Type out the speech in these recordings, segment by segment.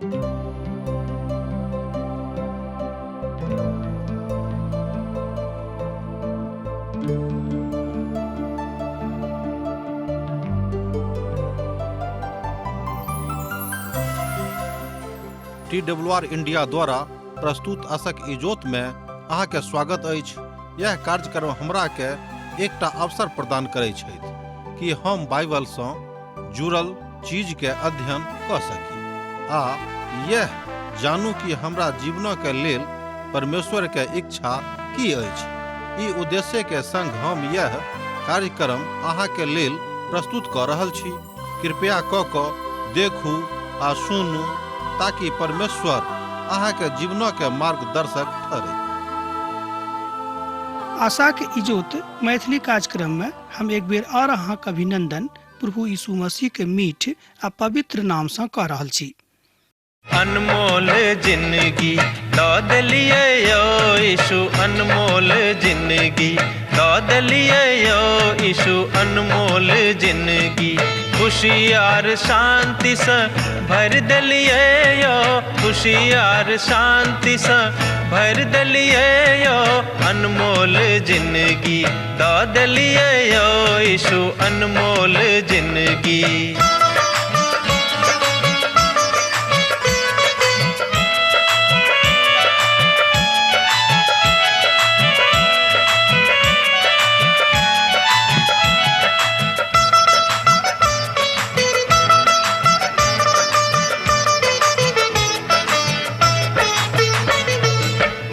T W R India द्वारा प्रस्तुत असक इजोत में अहाँके स्वागत अछि। यह कार्यक्रम हमरा के एकटा अवसर प्रदान करै छथि कि हम बाइबल सँ जुड़ल चीज के अध्ययन कऽ सकी आ यह जानू कि हमरा जीवनक के लेल परमेश्वर के इच्छा की अछि। ई उद्देश्य के संग हम यह कार्यक्रम अहाँ के लेल प्रस्तुत कऽ रहल छी। कृपया कऽ कऽ देखू आ सुनू ताकि परमेश्वर अहाँ के जीवनक के मार्गदर्शक ठहरै। आशाक इजोत मैथिली कार्यक्रम में हम एक बेर और अहाँक अभिनंदन प्रभु यीशु मसीह के मीठ आ पवित्र नाम से कऽ रहल छी। अनमोल जिंदगी दऽ देलियै यौ यीशु, अनमोल जिंदगी दऽ देलियै यौ यीशु, अनमोल जिंदगी खुशी आर शांतिसँ भरि देलियै यौ, खुशी आर शांतिसँ भरि देलियै यौ, अनमोल जिंदगी दऽ देलियै यौ यीशु, अनमोल जिंदगी।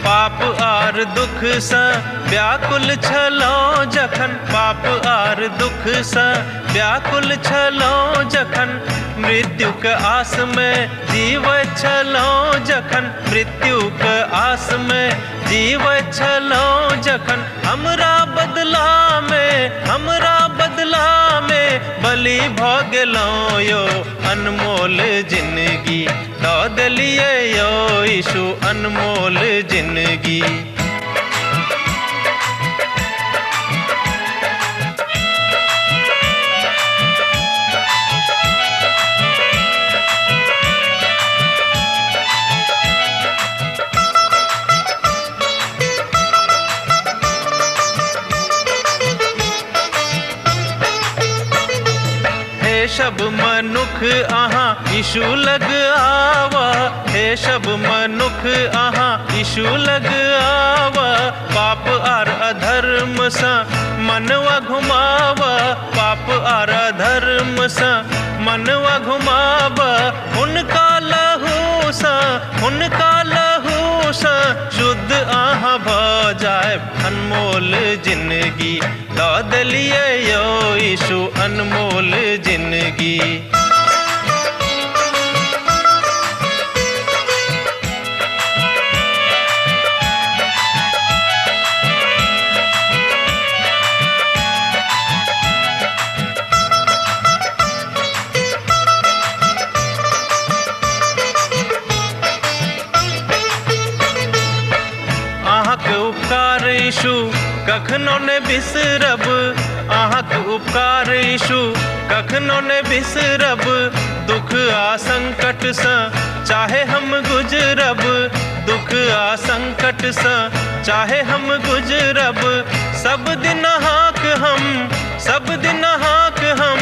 पाप आर दुखसँ व्याकुल छलहुँ जखन, पाप आर दुखसँ व्याकुल छलहुँ जखन, मृत्युक आसमे जीवैत छलहुँ जखन, मृत्युक आसमे जीवैत छलहुँ जखन, हमरा बदलामे, हमरा बदलामे बलि भऽ गेलहुँ यौ, अनमोल जिंदगी दऽ देलियै यौ यीशु, अनमोल जिंदगी। हे सब मनुख अहाँ यीशु लग आवा, हे सब मनुख अहाँ यीशु लग आवा, पाप आर अधर्म सँ मनवा घुमावा, पाप आर अधर्म सँ मनवा घुमावा, हुनका लहू सँ, हुनका लहू सँ शुद्ध अहाँ भऽ जायब, अनमोल जिंदगी दऽ देलियै यौ यीशु, अनमोल जिंदगी। अहाँके उपकार यीशु कखनो ने बिसरब, अहाँके उपकार यीशु कखनो ने बिसरब, दुख आ संकटसँ चाहे हम गुजरब, दुख आ संकटसँ चाहे हम गुजरब, सब दिन अहाँक हम, सब दिन अहाँक हम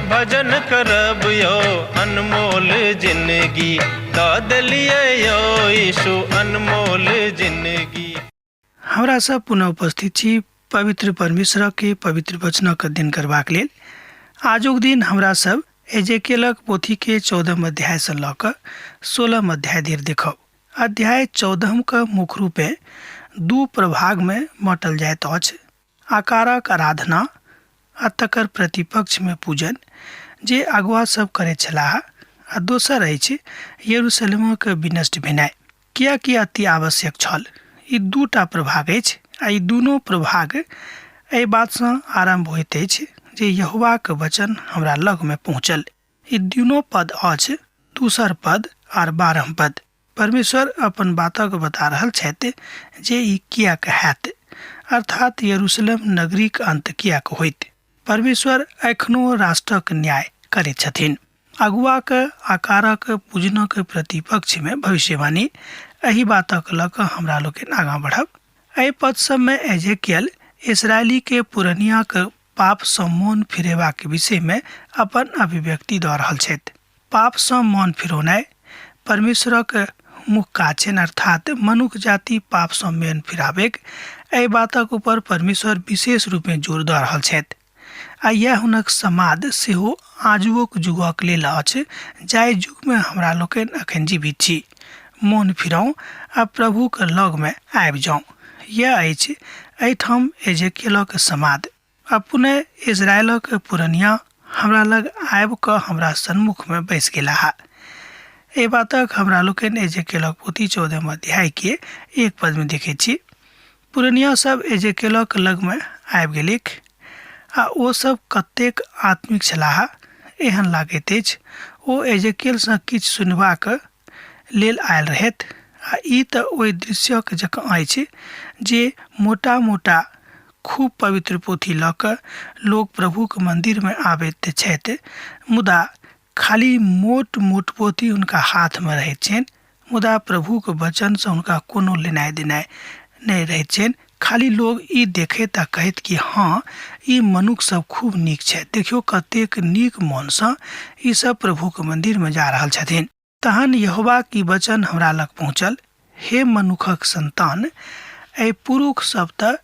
भजन करब यौ, अनमोल जिंदगी दऽ देलियै यौ यीशु, अनमोल जिंदगी। हमरा सब पुनः उपस्थित छी पवित्र परमेश्वर के पवित्र वचनक अध्ययन करबाक लेल। आजुक दिन हमरा सब एजेकेलक पोथी के 14 अध्याय से लऽ कऽ 16 अध्याय धरि देखब। अध्याय 14 के मुख्य रूपे दू प्रभाग में बाँटल जाइत अछि, आकारक आराधना आ तकर प्रतिपक्ष में पूजन जे अगुआ सब करैत छलाह, आ दोसर अछि यरूशलेमक विनष्ट भेनाइ, कियाकि अति आवश्यक छल। ई दूटा प्रभाग अछि आ ई दुनू प्रभाग एहि बातसँ आरम्भ होइत अछि जे यहोवाक वचन हमरा लगमे पहुँचल। ई दुनू पद अछि दूसर पद आर 12 पद। परमेश्वर अपन बातक बता रहल छथि जे ई किएक हैत, अर्थात यरूशलेम नगरीक अंत किएक होइत। परमेश्वर एखनो राष्ट्रक न्याय करैत छथिन। अगुआक आकारक पूजनक प्रतिपक्षमे भविष्यवाणी एहि बातक लऽ कऽ हमरा लोकनि आगाँ बढ़ब। एहि पद सभमे एजेकियल इसराइलीके पुरनियाक पापसँ मोन फिरेबाक विषयमे अपन अभिव्यक्ति दऽ रहल छथि। पापसँ मन फिरौनाइ परमेश्वरक मुख्य काज छनि, अर्थात मनुख जाति पापसँ मन फिराबैक एहि बातक ऊपर परमेश्वर विशेष रूपमे जोर दऽ रहल छथि आ इएह हुनक समाद सेहो आजुओक युगक लेल अछि, जाहि युगमे हमरा लोकनि अखन जीवित छी। मोन फिराउ आ प्रभुक लगमे आबि जाउ, इएह अछि एहिठाम एजेकियलक समाद। आ पुनः इजरायलक पुरनिया हमरा लग आबि कऽ हमरा सन्मुखमे बैसि गेलाह। एहि बातक हमरा लोकनि एजेकेलक पोथी 14 अध्यायके 1 पदमे देखैत छी। पुरनिया सब एजेकेलक लगमे आबि गेलैक आ ओ सब कतेक आत्मिक छलाह एहन लागैत अछि। ओ एजेकेलसँ किछु सुनबाक लेल आयल रहथि आ ई तऽ ओहि दृश्यक जकाँ अछि जे मोटा-मोटा खूब पवित्र पोथी लऽ कऽ लोक प्रभुक मन्दिरमे आबैत छथि, मुदा खाली मोट-मोट पोथी हुनका हाथमे रहैत छनि, मुदा प्रभुक वचनसँ हुनका कोनो लेनाइ-देनाइ नहि रहैत छनि। खाली लोक ई देखैत आ कहैत कि हँ, ई मनुख सब खूब नीक छथि, देखियौ कतेक नीक मोनसँ ई सब प्रभुक मन्दिरमे जा रहल छथिन। तहन यहोवाक ई वचन हमरा लग पहुँचल, हे मनुखक सन्तान, एहि पुरुख सभ तऽ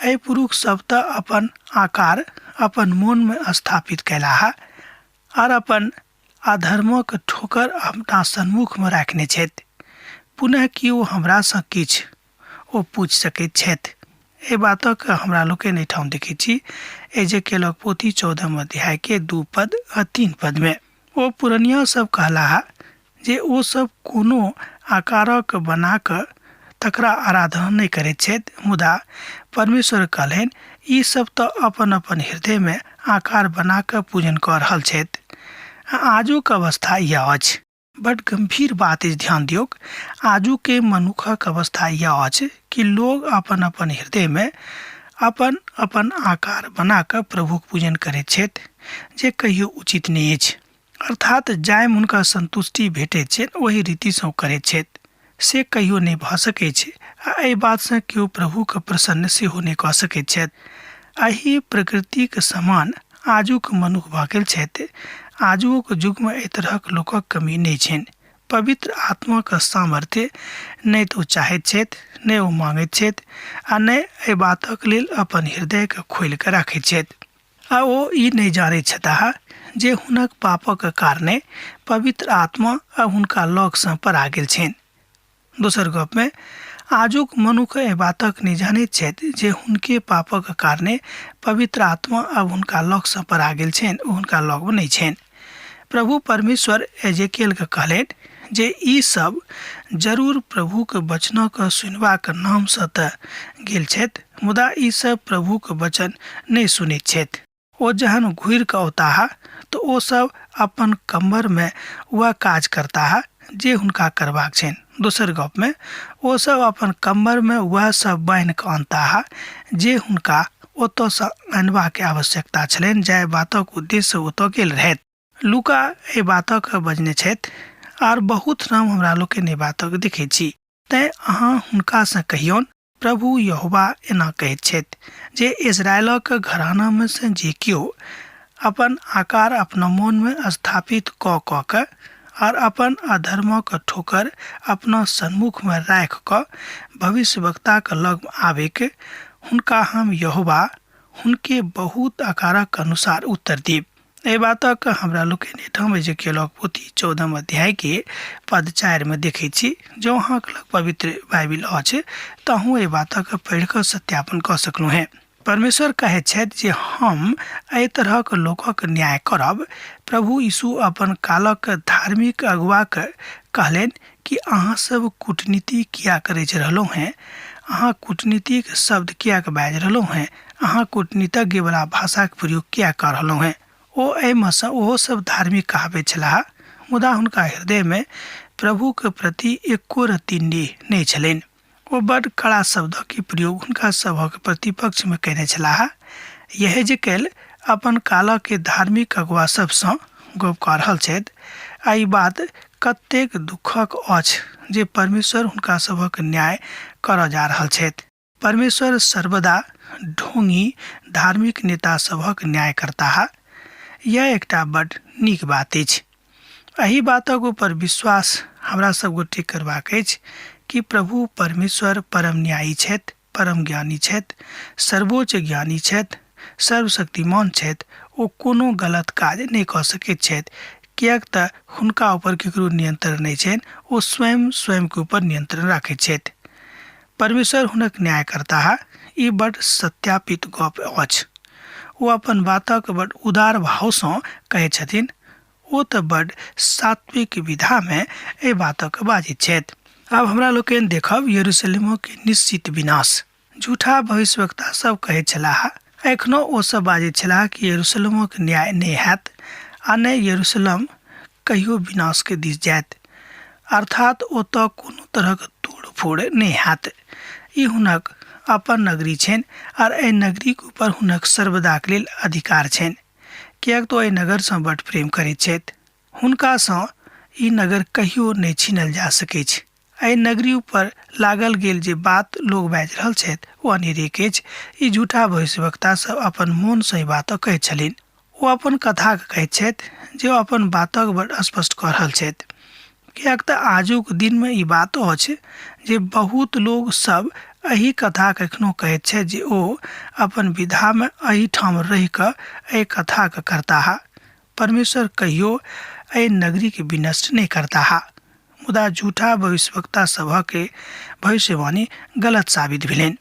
एहि पुरुख सभ तऽ अपन आकार अपन मोनमे स्थापित कयलाह आर अपन अधर्मक ठोकर अपना सन्मुखमे राखने छथि। पुनः की ओ हमरासँ किछु ओ पूछि सकैत छथि? एहि बातक हमरा लोकनि एहिठाम देखैत छी एजेकेलक पोथी 14 अध्यायके 2 पद आ 3 पदमे। ओ पुरनिया सब कहलाह जे ओ सब कोनो आकारक बना कऽ तकरा आराधना नहि करैत छथि, मुदा परमेश्वर कहलनि, ई सब तऽ अपन-अपन हृदयमे आकार बना कऽ पूजन कऽ रहल छथि। आ आजुक अवस्था इएह अछि। बड गंभीर बात अछि, ध्यान दियौक, आजुके मनुखक अवस्था इएह अछि कि लोग अपन-अपन हृदयमे अपन-अपन आकार बना कऽ प्रभुक पूजन करैत छथि, जे कहियो उचित नहि अछि। अर्थात जाहिमे हुनका संतुष्टि भेटैत छनि ओहि रीतिसँ ओ करैत छथि, से कहियो नहि भऽ सकैत छै आ एहि बातसँ केओ प्रभुके प्रसन्न सेहो नहि कऽ सकैत छथि। एहि प्रकृतिक समान आजुक मनुख भऽ गेल छथि। आजुक युगमे एहि तरहक लोकक कमी नहि छनि। पवित्र आत्माक सामर्थ्य नहि तऽ ओ चाहैत छथि, नहि ओ माँगैत छथि आ नहि एहि बातक लेल अपन हृदयके खोलि कऽ राखैत छथि। आ ओ ई नहि जानैत छताह जे हुनक पापक कारणे पवित्र आत्मा आ हुनका लगसँ पड़ा गेल छनि। दोसर गपमे आजुक मनुख एहि बातक नहि जानैत छथि जे हुनके पापक कारणे पवित्र आत्मा आब हुनका लगसँ पड़ा गेल छनि, ओ हुनका लगमे नहि छनि। प्रभु परमेश्वर एजेकेलके कहलनि जे ई सब जरूर प्रभुक वचनक सुनबाक नामसँ तऽ गेल छथि, मुदा ई सब प्रभुक वचन नहि सुनैत छथि। ओ जहन घुरि कऽ औताह तऽ ओ सब अपन कम्बरमे वएह काज करताह जे हुनका करबाक छनि। दोसर गपमे ओ सब अपन कम्बरमे वएह सब बान्हि कऽ अनताह जे हुनका ओतऽसँ अनबाक आवश्यकता छलनि, जाहि बातक उद्देश्यसँ ओतऽ गेल रहथि। लूका एहि बातक बजने छथि आर बहुत ठाम हमरा लोकनि एहि बातक देखैत छी। तेँ अहाँ हुनकासँ कहियौन, प्रभु यहोवा एना कहैत छथि जे इस्राएलक घरानामे सँ जे केओ अपन आकार अपना मोनमे स्थापित कऽ कऽ के आर अपन अधर्मक ठोकर अपना सन्मुखमे राखि कऽ भविष्यवक्ताक लग आबिक, हुनका हम यहोवा हुनके बहुत आकारक अनुसार उत्तर देब। एहि बातक हमरा लोकनि एहिठाम एजेकियलक पोथी 14 अध्यायके पद 4 देखैत छी। जँ अहाँक लग पवित्र बाइबिल अछि तऽ अहूँ एहि बातक पढ़ि कऽ सत्यापन कऽ सकलहुँ हेँ। परमेश्वर कहैत छथि जे हम एहि तरहक लोकक न्याय करब। प्रभु यीशु अपन कालक धार्मिक अगुआक कहलनि कि अहाँ सब कूटनीति किया करैत रहलहुँ हेँ? अहाँ कूटनीतिक शब्द किएक बाजि रहलहुँ हेँ? अहाँ कूटनीतज्ञ वला भाषाक प्रयोग किएक कऽ रहलहुँ हेँ? ओ एहिमे सँ ओहो सब धार्मिक कहाबैत छलाह, मुदा हुनका हृदयमे प्रभुक प्रति एको रत्ती नेह नहि छलनि। ओ बड्ड कड़ा शब्दक प्रयोग हुनका सभक प्रतिपक्षमे कयने छलाह। यहेजकेल अपन कालक धार्मिक अगुआ सभसँ गप कऽ रहल छथि आ ई बात कतेक दुखक अछि जे परमेश्वर हुनका सभक न्याय करऽ जा रहल छथि। परमेश्वर सर्वदा ढोंगी धार्मिक नेता सभक न्याय करताह। यैह एकटा बड्ड नीक बात अछि। एहि बातक ऊपर विश्वास हमरा सब गोटे करबाक अछि कि प्रभु परमेश्वर परम न्यायी छथि, परम ज्ञानी छथि, सर्वोच्च ज्ञानी छथि, सर्वशक्तिमान छथि, ओ कोनो गलत काज नहि कऽ सकैत छथि, किएक तऽ हुनका ऊपर केकरो नियंत्रण नहि छनि, ओ स्वयं स्वयंके ऊपर नियंत्रण राखैत छथि। परमेश्वर हुनक न्याय करताह, ई बड्ड सत्यापित गप अछि। ओ अपन बातक बड्ड उदार भावसँ कहैत छथिन। ओ तऽ बड्ड सात्विक विधामे एहि बातक बाजैत छथि। आब हमरा लोकनि देखब यरूशलेमक निश्चित विनाश। झूठा भविष्यवक्ता सब कहैत छलाह, एखनो ओ सब बाजैत छलाह कि यरूशलेमक न्याय नहि हैत आ ने यरूशलेम कहियो विनाशके दिस जायत। अर्थात ओतऽ कोनो तरहक तोड़फोड़ नहि हैत। ई हुनक अपन नगरी छनि आर एहि नगरीक ऊपर हुनक सर्वदाक लेल अधिकार छनि, किएक तऽ ओ एहि नगरसँ बड्ड प्रेम करैत छथि। हुनकासँ ई नगर कहियो नहि छीनल जा सकैछ। एहि नगरी ऊपर लागल गेल जे बात लोक बाजि रहल छथि ओ अनेरेक अछि। ई झूठा भविष्यवक्ता सब अपन मोनसँ ई बात कहैत छलनि। ओ अपन कथाके कहैत छथि जे ओ अपन बातक बड़ स्पष्ट कऽ रहल छथि। किएक तऽ आजुक दिनमे ई बात अछि जे बहुत लोग सब एहि कथाके एखनो कहैत छथि जे ओ अपन विधामे एहिठाम रहि कऽ एहि कथाके करताह। परमेश्वर कहियो एहि नगरीके विनष्ट नहि करताह। मुदा झूठा भविष्यवक्ता सभके भविष्यवाणी गलत साबित भेलनि।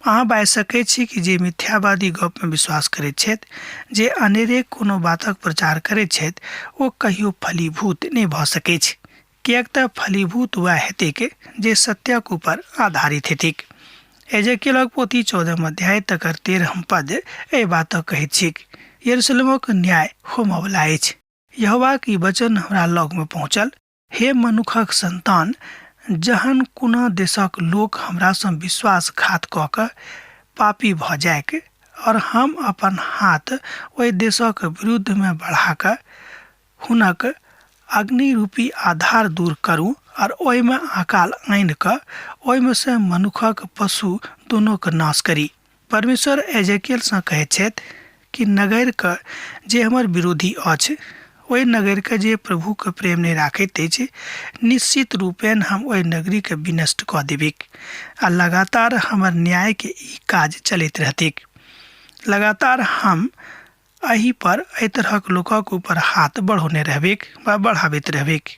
अहाँ बाजि सकैत छी कि जे मिथ्यावादी गपमे विश्वास करैत छथि, जे अनेरे कोनो बातक प्रचार करैत छथि, ओ कहियो फलीभूत नहि भऽ सकैछ। किएक तँ फलीभूत वएह हेतैक जे सत्यक ऊपर आधारित हेतैक। एजेकियलक पोथी चौदहम अध्याय तकर तेरहम पद एहि बातक कहैत छैक, यरूशलेमक न्याय होमऽवला अछि। यहोवाक ई वचन हमरा लगमे पहुँचल, हे मनुखक सन्तान, जहन कोनो देशक लोक हमरासँ विश्वासघात कऽ कऽ पापी भऽ जाइक और हम अपन हाथ ओहि देशक विरुद्धमे बढ़ा कऽ हुनक अग्निरूपी आधार दूर करू और ओहिमे अकाल आनि कऽ ओहिमे सँ मनुखक पशु दुनूक नाश करी। परमेश्वर एजेकियलसँ कहैत छथि कि नगरके जे हमर विरोधी अछि, ओहि नगरके जे प्रभुके प्रेम नहि राखैत अछि, निश्चित रूपेण हम ओहि नगरीके विनष्ट कऽ देबैक आ लगातार हमर न्यायके ई काज चलैत रहतैक। लगातार हम एहि पर एहि तरहक लोकक ऊपर हाथ बढ़ौने रहबैक वा बढ़ाबैत रहबैक।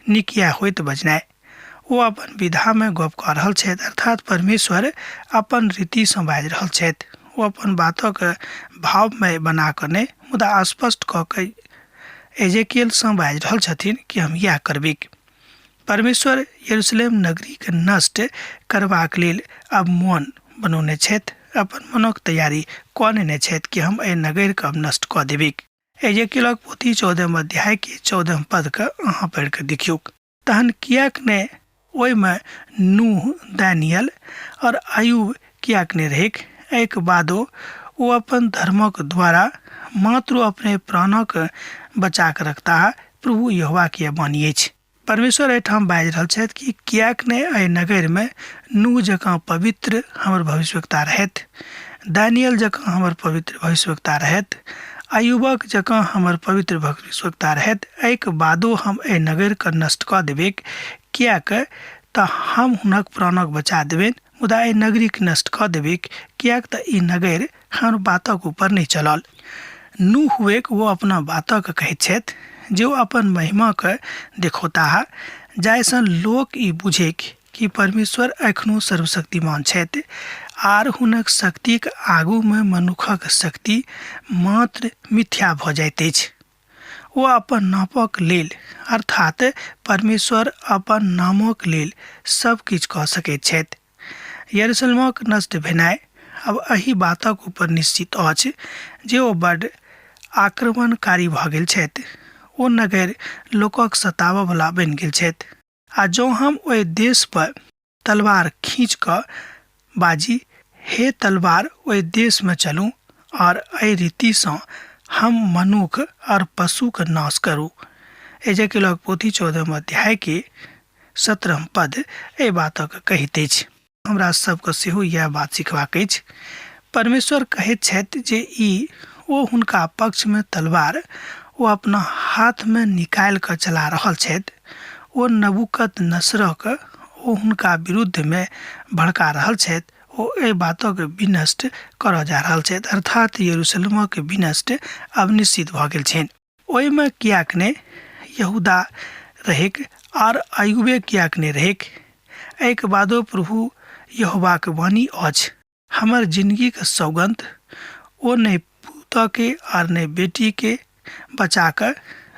नीक इएह होइत बजनाइ। ओ अपन विधामे गप कऽ रहल छथि अर्थात परमेश्वर अपन रीतिसँ बाजि रहल छथि। ओ अपन बातक भावमय बना कऽ नहि मुदा स्पष्ट कऽ कऽ एजेकियलसँ बाजि रहल छथिन कि हम इएह करबैक। परमेश्वर यरूशलेम नगरीके नष्ट करबाक लेल आब मोन बनौने छथि, अपन मनक तैयारी कऽ नेने छथि कि हम एहि नगरके अब नष्ट कऽ देबैक। एजेकियलक पोथी चौदहम अध्यायके चौदहम पदके अहाँ पढ़ि कऽ देखियौक। तहन किएक ने ओहिमे नूह, दानियल और अयूब किएक नहि रहैक? एहिके बादो ओ अपन धर्मक द्वारा मात्र अपने प्राणक बचा कऽ रखताह, प्रभु यहोवा के वाणी अछि। परमेश्वर एहिठाम बाजि रहल छथि कि किएक नहि एहि नगरमे नूह जकाँ पवित्र हमर भविष्यवक्ता रहथि, दानियल जकाँ हमर पवित्र भविष्यवक्ता रहथि, अयुबक जकाँ हमर पवित्र भविष्यवक्ता रहथि, एहिके बादो हम एहि नगरके नष्ट कऽ देबैक, किएक तऽ हम हुनक प्राणक बचा देबनि, मुदा एहि नगरीके नष्ट कऽ देबैक, किएक तऽ ई नगर हमर बातक ऊपर नहि चलल। नूह हुएक ओ अपना बातक कहैत छथि जे ओ अपन महिमाके देखौताह, जाहिसँ लोक ई बुझैक कि परमेश्वर एखनो सर्वशक्तिमान छथि आर हुनक शक्तिक आगूमे मनुखक शक्ति मात्र मिथ्या भऽ जाइत अछि। ओ अपन नापक लेल अर्थात परमेश्वर अपन नामक लेल सब किछु कऽ सकैत छथि। यरूशलेमक नष्ट भेनाइ अब एहि बातक ऊपर निश्चित अछि जे ओ बड्ड आक्रमणकारी भऽ गेल छथि। ओ नगर लोकक सताबऽवला बनि गेल छथि। आ जँ हम ओहि देश पर तलवार खींच कऽ बाजी, हे तलवार, ओहि देशमे चलू आओर एहि रीतिसँ हम मनुख आओर पशुके नाश करू। एजेकेलक पोथी 14 अध्यायके 17 पद एहि बातक कहैत अछि। हमरा सबके सेहो इएह बात सिखबाक अछि। परमेश्वर कहैत छथि जे ई ओ हुनका पक्षमे तलवार ओ अपना हाथमे निकालि कऽ चला रहल छथि। ओ नबूकत नसरक ओ हुनका विरुद्धमे भड़का रहल छथि। ओ एहि बातक विनष्ट करऽ जा रहल छथि, अर्थात यरूशलेमक विनष्ट अब निश्चित भऽ गेल छनि। ओहिमे किएक ने यहूदा रहैक आर अयुबे किएक ने रहैक, एहिके बादो प्रभु यहोवाक वाणी अछि, हमर जिनगीक सौगन्ध, ओ नहि पुतहके आर नहि बेटीके बचा कऽ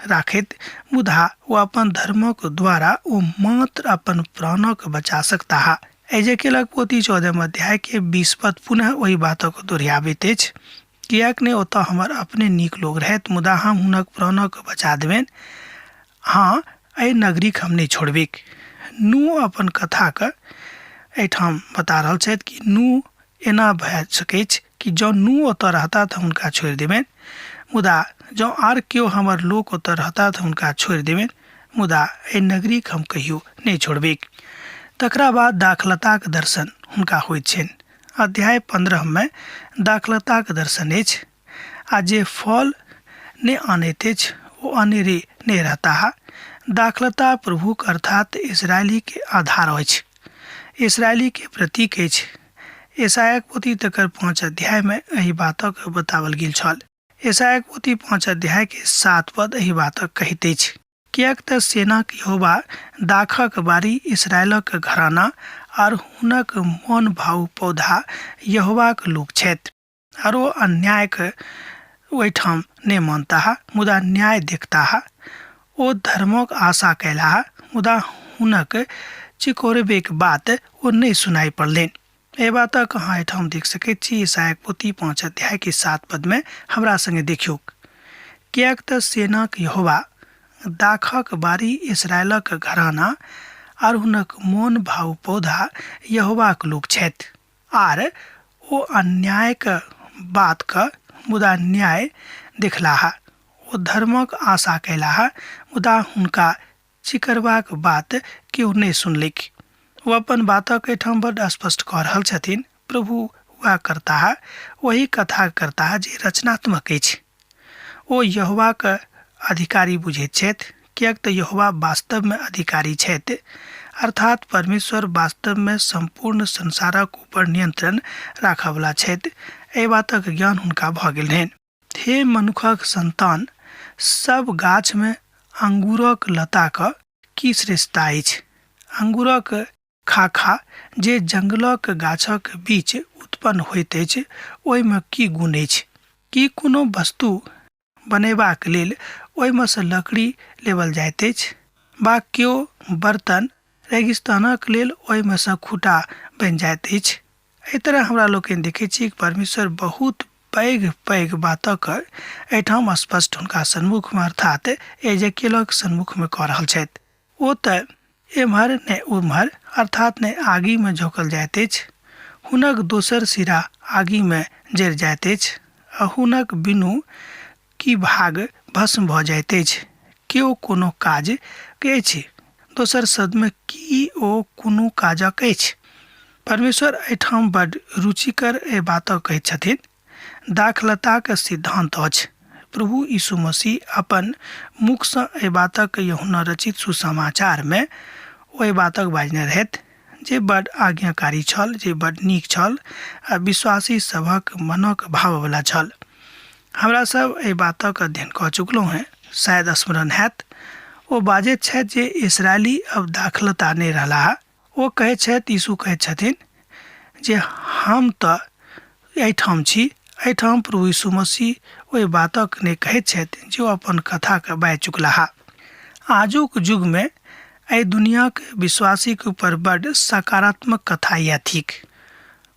राखैत, मुदा ओ अपन धर्मक द्वारा ओ मात्र अपन प्राणक बचा सकताह। एजेकेलक पोथी 14 अध्यायके 20 पद पुनः ओहि बातक दोहराबैत अछि, किएक ने ओतऽ हमर अपने नीक लोक रहथि, मुदा हम हुनक प्राणक बचा देबनि। हँ, एहि नगरीक हम नहि छोड़बैक। नूह अपन कथाक एहिठाम बता रहल छथि कि नूह एना भए सकैछ कि जँ नूह ओतऽ रहता तऽ हुनका छोड़ि देबनि, मुदा जँ आर केओ हमर लोक ओतऽ रहता तऽ हुनका छोड़ि देबनि, मुदा एहि नगरीक हम कहियो नहि छोड़बैक। तकरा बाद दाखलताक दर्शन हुनका होइत छनि। अध्याय 15 मे दाखलताक दर्शन अछि आ जे फल नहि आनैत अछि ओ अनेरे नहि रहताह। दाखलता प्रभुक अर्थात इस्राएलीके आधार अछि, इस्राएलीके प्रतीक अछि। यशायाक पोथी तकर 5 अध्यायमे एहि बातक बताओल गेल छल। यशायाक पोथी 5 अध्यायके 7 पद एहि बातक कहैत अछि, किएक तऽ सेनाक यहोवा दाखक बारी इस्राएलक घराना आर हुनक मन भाउ पौधा यहोवाक लोक छथि। आर ओ अन्यायके ओहिठाम नहि मानताह, मुदा न्याय देखताह। ओ धर्मक आशा कयलाह, मुदा हुनक चिकोरबेक बात ओ नहि सुनाइ पड़लनि। एहि बातक अहाँ एहिठाम देख सकैत छी ईसायक पोथी 5 अध्यायके 7 पदमे। हमरा सङ्गे देखियौक, किएक तऽ सेनाक यहोवा दाखक बारी इस्राएलक घराना आर हुनक मोन भाउ पौधा यहोवाक लोक छथि। आर ओ अन्यायक बातके मुदा न्याय देखलाह, ओ धर्मक आशा कयलाह, मुदा हुनका चिकरबाक बात केओ नहि सुनलक। ओ अपन बातक एहिठाम बड्ड स्पष्ट कऽ रहल छथिन। प्रभु वएह करताह, ओही कथा करताह जे रचनात्मक अछि। ओ यहोवाक अधिकारी बुझैत छथि, किएक तऽ यहोवा वास्तवमे अधिकारी छथि, अर्थात परमेश्वर वास्तवमे सम्पूर्ण संसारक ऊपर नियंत्रण राखऽवला छथि। एहि बातक ज्ञान हुनका भऽ गेल रहनि। हे मनुखक संतान, सब गाछमे अंगूरक लताक की श्रेष्ठता अछि? अंगूरक खाखा जे जंगलक गाछक बीच उत्पन्न होइत अछि, ओहिमे की गुण अछि? की कोनो वस्तु बनयबाक लेल ओहिमे सँ लकड़ी लेबल जाइत अछि? वा केओ बर्तन रेगिस्तानक लेल ओहिमे सँ खूटा बनि जाइत अछि? एहि तरह हमरा लोकनि देखैत छी कि परमेश्वर बहुत पैघ पैघ बातक एहिठाम स्पष्ट हुनका सन्मुखमे, अर्थात एजेकियलक सन्मुखमे कऽ रहल छथि। ओ तऽ एम्हर ने ओम्हर, अर्थात ने आगिमे झोंकल जाइत अछि। हुनक दोसर सिरा आगिमे जरि जाइत अछि आ हुनक बिनु की भाग भस्म भऽ जाइत अछि। केओ कोनो काज के अछि? दोसर शब्दमे की ओ कोनो काजक अछि? परमेश्वर एहिठाम बड रुचिकर एहि बातक कहैत छथिन। दाखलताक सिद्धान्त अछि। प्रभु यीशु मसीह अपन मुखसँ एहि बातक यूहन्ना रचित सुसमाचारमे ओहि बातक बाजने रहथि जे बड आज्ञाकारी छल, जे बड नीक छल आ विश्वासी सभक मनक भाववला छल। हमरा सब एहि बातक अध्ययन कऽ चुकलहुँ हेँ, शायद स्मरण हैत। ओ बाजैत छथि जे इसराइली अब दाखलता नहि रहलाह। ओ कहैत छथि, यीशु कहैत छथिन जे हम तऽ एहिठाम छी। एहिठाम प्रभु यीशु मसीह ओहि बातक नहि कहैत छथि जे ओ अपन कथाके बाजि चुकलाह। आजुक युगमे एहि दुनियाक विश्वासीक ऊपर बड्ड सकारात्मक कथा इएह थिक।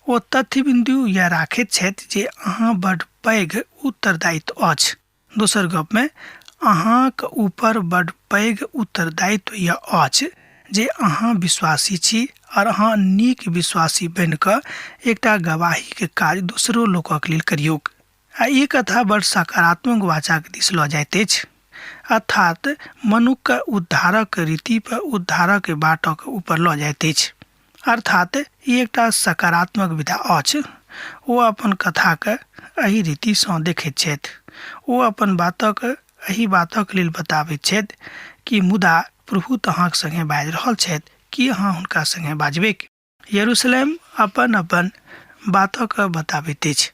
ओ तथ्य बिन्दु इएह राखैत छथि जे अहाँ बड्ड पैघ उत्तरदायित्व अछि। दोसर गपमे अहाँक ऊपर बड्ड पैघ उत्तरदायित्व यह अछि जे अहाँ विश्वासी छी आओर अहाँ नीक विश्वासी बनि कऽ एकटा गवाहीके काज दोसरो लोकक लेल करियौक। आ ई कथा बड़ सकारात्मक वाचाक दिस लऽ जाइत अछि, अर्थात मनुक्खके उद्धारक रीति पर उद्धारक बाटक ऊपर लऽ जाइत अछि। अर्थात ई एकटा सकारात्मक विधा अछि। ओ अपन कथाके एहि रीतिसँ देखैत छथि। ओ अपन बातक एहि बातक लेल बताबैत छथि कि मुदा प्रभु तऽ अहाँके सङ्गे बाजि रहल छथि, की अहाँ हुनका सङ्गे बाजबैक? यरूशलेम अपन अपन बातक बताबैत अछि।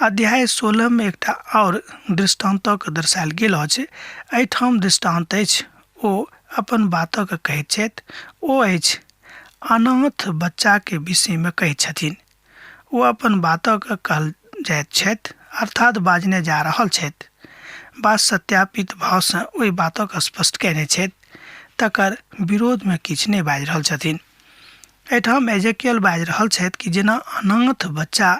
अध्याय 16 मे एकटा आओर दृष्टान्तक दर्शायल गेल अछि। एहिठाम दृष्टान्त अछि, ओ अपन बातक कहैत छथि, ओ अछि अनाथ बच्चाके विषयमे कहैत छथिन। ओ अपन बातक कहल जाइत छथि, अर्थात बाजने जा रहल छथि। बात सत्यापित भावसँ ओहि बातक स्पष्ट कयने छथि, तकर विरोधमे किछु नहि बाजि रहल छथिन। एहिठाम एजेकियल बाजि रहल छथि कि जेना अनाथ बच्चा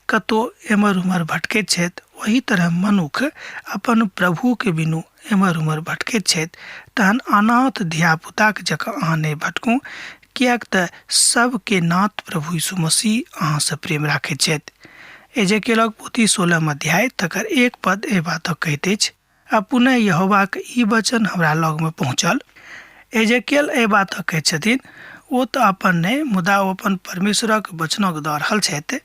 कतहु एम्हर ओम्हर भटकैत छथि, ओही तरह मनुख अपन प्रभुके बिनु एम्हर ओम्हर भटकैत छथि। तहन अनाथ धियापुताके जकाँ अहाँ नहि भटकू, किएक तऽ सबके नाथ प्रभु यीशु मसीह अहाँसँ प्रेम राखैत छथि। एजेकियलक पोथी 16 अध्याय तकर 1 पद एहि बातक कहैत अछि, आ पुनः यहोवाक ई वचन हमरा लगमे पहुँचल। एजेकियल एहि बातक कहैत छथिन, ओ तऽ अपन नहि, मुदा ओ अपन परमेश्वरक वचनक दऽ रहल छथि।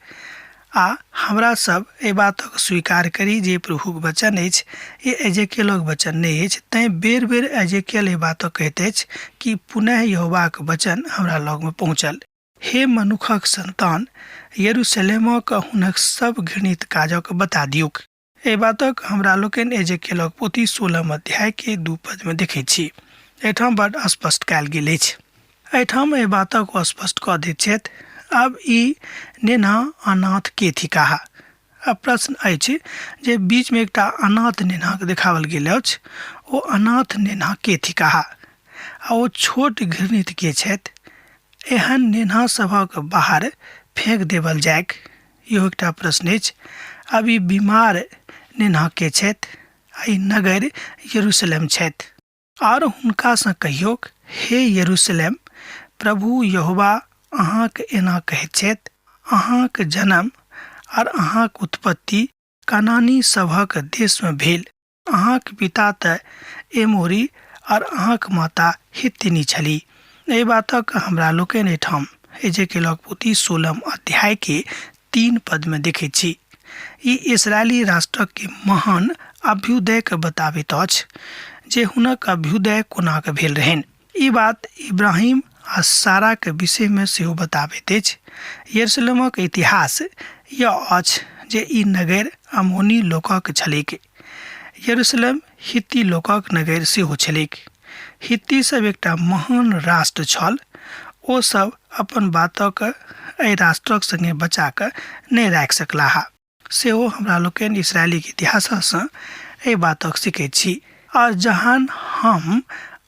आ हमरा सब एहि बातक स्वीकार करी जे प्रभुक वचन अछि, ई एजेकियलक वचन नहि अछि। तैँ बेर बेर एजेकियल एहि बातक कहैत अछि कि पुनः यहोवाक वचन हमरा लगमे पहुँचल। हे मनुखक संतान, यरूशलेमक हुनक सब घृणित काजक बता दियौक। एहि बातक हमरा लोकनि एजेकियलक पोथी 16 अध्याय के 2 पद मे देखैत छी। एहिठाम बड स्पष्ट कयल गेल अछि। एहिठाम एहि बातक ओ स्पष्ट कऽ दैत छथि, आब ई नेन्हा अनाथ के थिकाह? आब प्रश्न अछि जे बीच मे एकटा अनाथ नेन्हाक देखाओल गेल अछि, ओ अनाथ नेन्हा के थिकाह? आ ओ छोट घृणित के छथि? एहन नेन्हा सभक बाहर फेंक देबल जाइक? इहो एकटा प्रश्न अछि। आब ई बीमार नेन्हा के छथि? आ ई नगर यरूशलेम छथि। आर हुनकासँ कहियौक, हे यरूशलेम, प्रभु यहोवा अहाँक एना कहैत छथि, अहाँक जन्म आर अहाँक उत्पत्ति कनानी सभक देशमे भेल। अहाँक पिता तऽ एमोरी आर अहाँक माता हित्तिनी छली। एहि बातक हमरा लोकनि एहिठाम एजेकेलक पोथी 16 अध्याय के 3 पद में देखैत छी। ई इसराइली राष्ट्रक के महान अभ्युदय के बताबैत अछि जे हुनक अभ्युदय कोना के भेल रहनि। ई बात इब्राहिम आ सारा के विषय में सेहो बताबैत अछि। यरूशलेमक इतिहास यह अछि जे ई नगर अमोनी लोकक छलैक। यरूशलेम हित्ती लोकक नगर सेहो छलैक। हित्ती सब एकटा महान राष्ट्र छल। ओ सब अपन बातक एहि राष्ट्रक संगे बचा कऽ नहि राखि सकलाह। सेहो हमरा लोकनि इसराइलीक इतिहाससँ एहि बातक सीखैत छी। आर जहन हम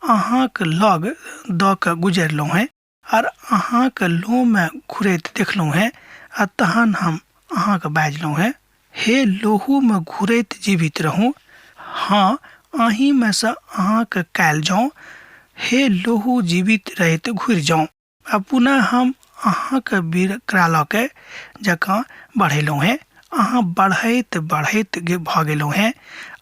अहाँक लग दऽ कऽ गुजरलहुँ हेँ आर अहाँक लोहमे घुरैत देखलहुँ हेँ, आ तहन हम अहाँक बाजलहुँ हेँ, हे लोहूमे घुरैत जीवित रहू, हँ, अहीँमे सँ अहाँक कयल जाउँ, हे लोहू जीवित रहैत घुरि जाउँ। आ पुनः हम अहाँक बिकरा लऽ के जकाँ बढ़ेलहुँ हेँ, अहाँ बढ़ैत बढ़ैत भऽ गेलहुँ हेँ,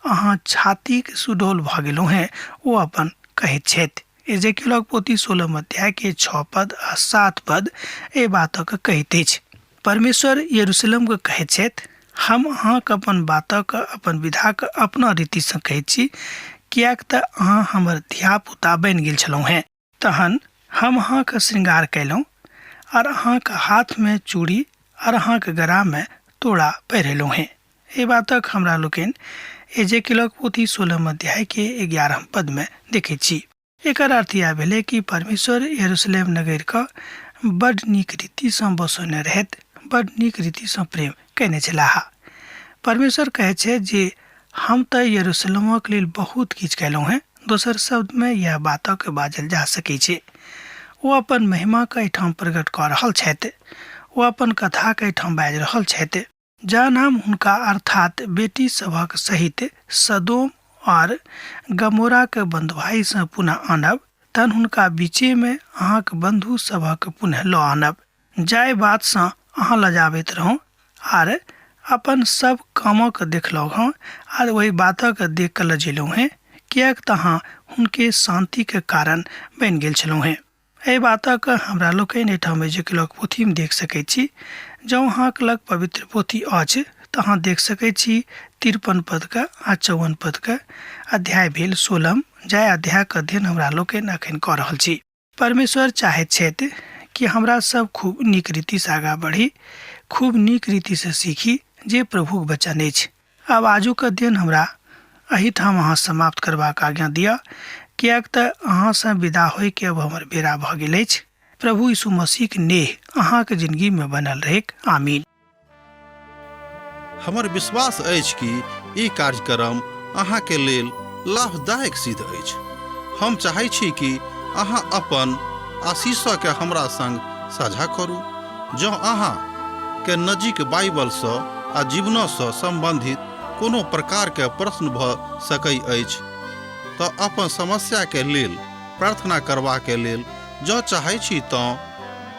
अहाँ छातीक सुडौल भऽ गेलहुँ हेँ, ओ अपन कहैत छथि। एजेकियलक पोथी 16 अध्याय के 6 पद आ 7 पद एहि बातक कहैत अछि। परमेश्वर यरूशलेमके कहैत छथि, हम अहाँके अपन बातक अपन विधाक अपना रीतिसँ कहैत छी, किएक तऽ अहाँ हमर धियापुता बनि गेल छलहुँ हेँ। तहन हम अहाँके श्रृंगार कयलहुँ आर अहाँके हाथमे चूड़ी आर अहाँके गरामे तोड़ा पहिरेलहुँ हेँ। एहि बातक हमरा लोकनि एजेकिलक पोथी 16 अध्याय के 11 पद में देखैत छी। एकर अर्थ इएह भेलै कि परमेश्वर यरूशलेम नगर के बड नीक रीतिसँ बसौने रहथि, बड नीक रीतिसँ प्रेम कयने छलाह। परमेश्वर कहै छै जे हम तऽ यरूशलेमक लेल बहुत किछु कयलहुँ हेँ। दोसर शब्दमे इएह बातक बाजल जा सकै छै। ओ अपन महिमाके एहिठाम प्रकट कऽ रहल छथि। ओ अपन कथाके एहिठाम बाजि रहल छथि। जहन हम हुनका अर्थात बेटी सभक सहित सदोम और गमोराक बन्धुआइसँ पुनः आनब, तहन हुनका बीचेमे अहाँक बन्धु सभक पुनः लऽ आनब। जाहि बातसँ अहाँ लजाबैत रहौं आर अपन सब कामक देखलहुँ हँ आर ओहि बातक देख कऽ लजेलहुँ हेँ, किएक तऽ अहाँ हुनके शान्तिक कारण बनि गेल छलहुँ हेँ। एहि बातक हमरा लोकनि एहिठाम एजेकिलक पोथीमे देख सकैत छी। जँ अहाँक लग पवित्र पोथी अछि तऽ अहाँ देख सकैत छी 53 पदके आ 54 पदके अध्याय भेल 16, जाहि अध्यायक अध्ययन हमरा लोकनि एखन कऽ रहल छी। परमेश्वर चाहैत छथि कि हमरा सब खूब नीक रीतिसँ आगाँ बढ़ी, खूब नीक रीतिसँ सीखी जे प्रभुक वचन अछि। आब आजुक अध्ययन हमरा एहिठाम अहाँ समाप्त करबाक आज्ञा दिअ, किएक तऽ अहाँसँ विदा होइके अब हमर बेरा भऽ गेल अछि। प्रभु यीशु मसीहक नेह अहाँक जिंदगीमे बनल रहैक। आमीन। हमर विश्वास अछि कि ई कार्यक्रम अहाँके लेल लाभदायक सिद्ध अछि। हम चाहै छी कि अहाँ अपन आशीषके हमरा संग साझा करू। जँ अहाँ के नजीक बाइबलसँ आ जीवनसँ सम्बन्धित कोनो प्रकारके प्रश्न भऽ सकै अछि तऽ अपन समस्याके लेल प्रार्थना करबाके लेल जँ चाहै छी तँ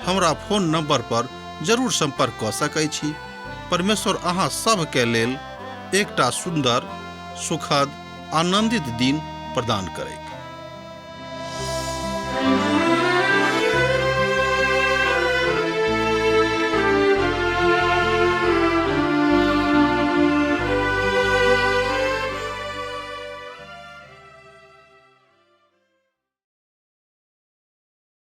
हमरा फोन नंबर पर जरूर संपर्क कऽ सकै छी। परमेश्वर अहाँ सभके लेल एकटा सुन्दर, सुखद, आनंदित दिन प्रदान करैत।